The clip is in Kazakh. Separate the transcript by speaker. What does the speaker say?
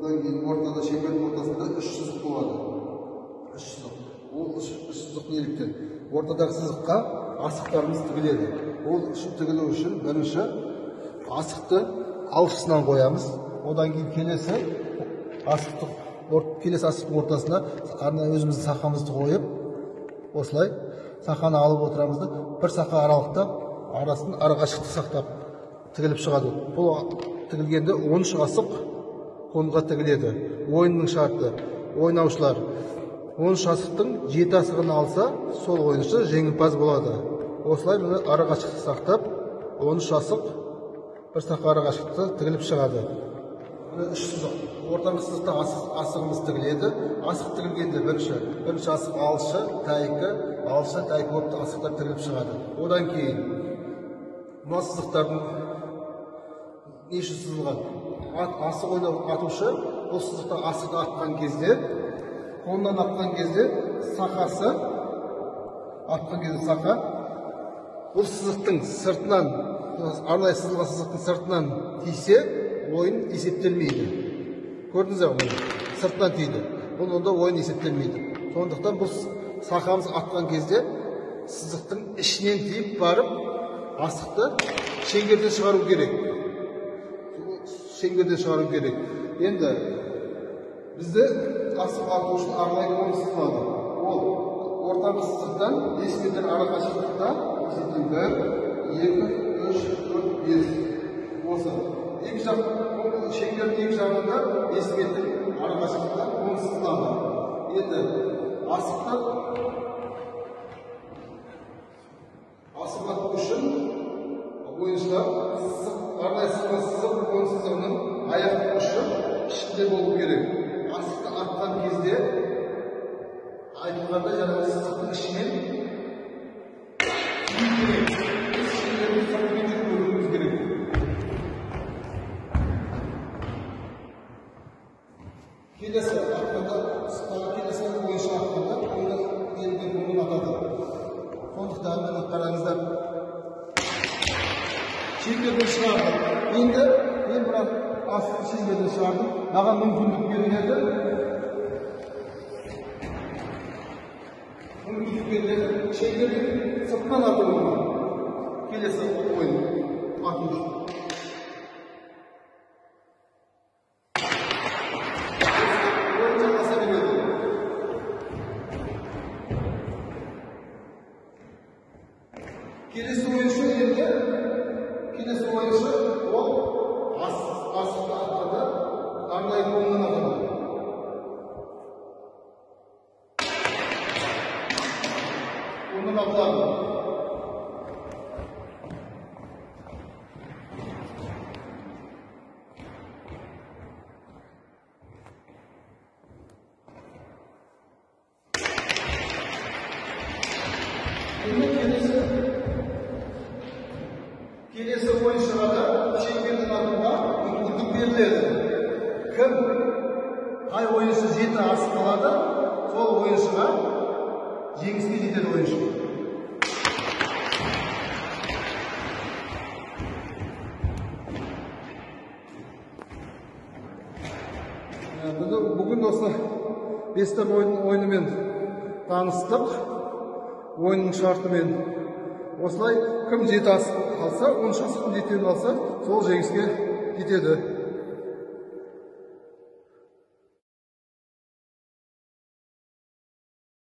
Speaker 1: Одан кейін ортада, шеңбердің ортасында үш сызық болады. Үш сызық. Ол үш сызық неліктен? Ортадағы сызыққа асықтарымыз тігіледі. Ол үшін тігілу үшін бірінші асықты алшысынан қоямыз. Одан кейін келесі асықты, келесі асықтың ортасына арнайы өзіміздің сақамызды қойып, осылай сақаны алып отырамыз да, бір сақа аралықта арасын арақашықтық сақтап тігіліп шығады. Бұл тігілгенде 13 асық конға тігіледі. Ойынның шарты: ойнаушылар 13 асықтың 7 асығын алса, сол ойыншы жеңімпаз болады. Осылай міне арақашықтық сақтап 13 асық бір сақа арақашықтықта тігіліп шығады. Міне үш сызық. Ортаңғы сызықта асығымыз тігіледі. Асық тігілгенде бірінші асық алшы, тәйкі, алшы, тәйкі болып асықтар тігіліп шығады. Одан кейін мына сызықтардың не үшін сызылған? Асық ойнау атушы бұл сызықтан асықты атқан кезде, қолынан атқан кезде сақасы, атқан кезде сақа бұл сызықтың сыртынан, арнайы сызылған сызықтың сыртынан тисе, ойын есептелмейді. Көрдіңіздер ғой, сыртынан тиді. Бұл онда ойын есептелмейді. Сондықтан бұл сақамыз атқан кезде сызықтың ішінен тиіп барып асықты шеңберден шығару керек. Шеңберден шығару керек. Енді бізде асық ату үшін арнайы кон сызылады. Ол ортаңғы сызықтан 5 метр арақашықтықта есептен 1, 2, 3, 4, 5. Осы екі жақ шеңбердің екі жағында 5 метр арақашықтықта кон сызылады. Енді асықты асық ату үшін ойыншылар арнайы сызылған сызық кон сызығының аяқ ұшы ішінде болу керек. Асықты атқан кезде айтылғандай жаңағы сызықтың ішінен тию керек. Біз шеңбердің сыртымен жүріп өтуіміз керек. Келесі атқанда, келесі ойыншы атқанда онда берілген коннан атады. Сондықтан міне қараңыздар, шеңберден шығарды. Енді мен мына асықты шеңберден шығардым. Маған мүмкіндік беріледі. Мүмкіндік беріледі шеңбердің сыртынан атуыма. Келесі ойын ату үшін. Ойын жалғаса береді. Келесі ойыншы енді, келесі ойыншы ол асықты атқанда арнайы коннан атады. Коннан атылады. Енді келесі ойыншыға да шеңберден атуға мүмкіндік беріледі. Кім, қай ойыншы 7 асық алады, сол ойыншыға жеңіске жетеді ойыншы. Бүгін осы бестақ ойынымен таныстық, ойынның шартымен. Осылай кім 7 асық алса, 13 асықтың жетеуін алса, сол жеңіске жетеді.